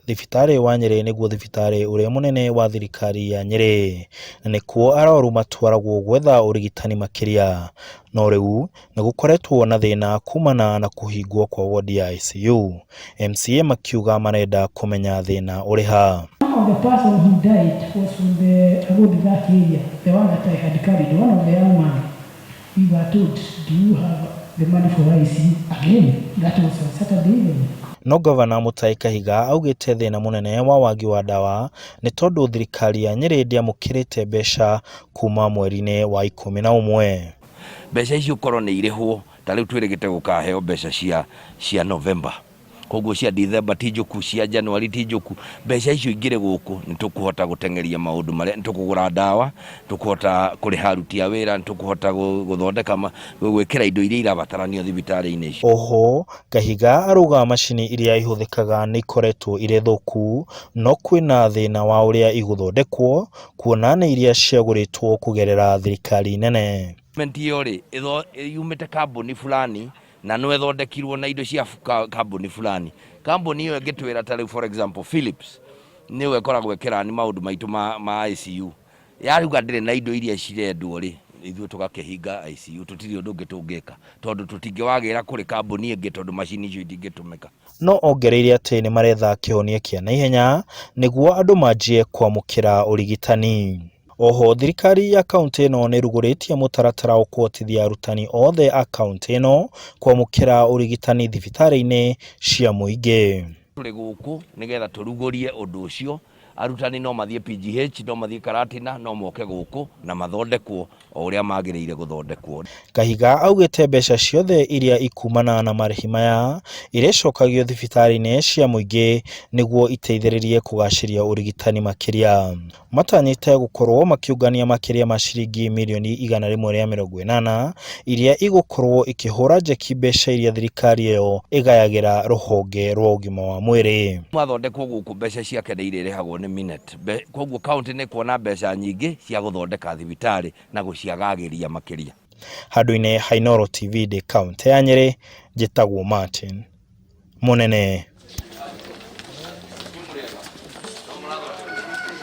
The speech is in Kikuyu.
Thibitarĩ wa Nyĩrĩ nĩguo thibitarĩ ũrĩa mũnene wa thirikari ya Nyĩrĩ, na nĩkuo arwaru matwaragwo gwetha ũrigitani makĩria. No rĩu nĩ gũkoretwo na thĩna kumana na kũhingwo kwa wodi ya ICU. MCA makiuga marenda kũmenya thĩna ũrĩ ha. One of the person who died was from the around that area, the one that I had carried, one of the young man. We were told, do you have the money for ICU? Again, that was on Saturday evening. No Gavana Mutahi Kahiga augĩte thĩna mũnene wa wagi wa ndawa nĩ tondũ thirikari ya Nyĩrĩ ndĩamũkĩrĩte mbeca kuma mweri-inĩ wa 11. Mbeca icio korwo nĩ irĩhwo, ta rĩu twĩrĩgĩte gũkaheo mbeca cia cia November, koguo cia December ti njũku, cia January ti njũku. Mbeca icio ingĩrĩ gũkũ nĩ tũkũhota gũteng'eria maũndũ marĩa, nĩ tũkũgũra ndawa, tũkũhota kũrĩha aruti a wĩra, nĩ tũkũhota gũthondeka, gwĩkĩra indo iria irabataranio thibitarĩ-inĩ icio. Oho, Kahiga arauga macini iria ihũthĩkaga nĩ ikoretwo irĩ thũku no kwĩna thĩna wa ũrĩa igũthondekwo kuona nĩ iria ciagũrĩtwo kũgerera thirikari nene. Equipment ĩyo rĩ, yumĩte kambuni fulani na no ĩthondekirwo na indo cia kambuni fulani. Kambuni ĩyo ĩngĩtwĩra ta rĩu for example Philips nĩyo ĩkoragwo ĩkĩrani maũndũ maitũ ma ICU. Yaruga ndĩrĩ na indo iria cirendwo rĩ, ithuĩ tũgakĩhinga ICU, tũtirĩ ũndũ ũngĩ tũngĩka tondũ tũtingĩwagĩra kũrĩ kambuni ĩngĩ tondũ macini icio itingĩtũmĩka. No ongereire atĩ nĩ maretha kĩhonia kĩa naihenya nĩguo andũ manjie kwamũkĩra ũrigitani. Oho thirikari ya kauntĩ ĩno nĩ ĩrugũrĩtie mũtaratara ũkũhotithia arutani othe a kauntĩ ĩno kwamũkĩra ũrigitani thibitarĩ-inĩ cia mũingĩ. Tũrĩ gũkũ nĩgetha tũrugũrie ũndũ ũcio, arutani no mathiĩ PGH, no mathiĩ Karatina, no moke gũkũ na mathondekwo o ũrĩa magĩrĩire gũthondekwo. Kahiga augĩte mbeca ciothe iria ikumana na marĩhi maya irĩcokagio thibitarĩ-inĩ cia mũingĩ nĩguo iteithĩrĩrie kũgacĩria ũrigitani makĩria. Matanyĩte gũkorwo makĩũngania makĩria ma ciringi mirioni 180 iria igũkorwo ikĩhũra njeki mbeca iria thirikari ĩyo ĩgayagĩra rũhonge rwa ũgima wa mwĩrĩ. Mathondekwo gũkũ mbeca ciake nĩ irĩrĩhagwo nĩ Minet, koguo kaũntĩ nĩ ĩkuona mbeca nyingĩ cia gũthondeka thibitarĩ na gũciagagĩria makĩria. Handũ-inĩ ha Inooro TV ndĩ kaũntĩ ya Nyĩrĩ, njĩtagwo Martin Mũnene.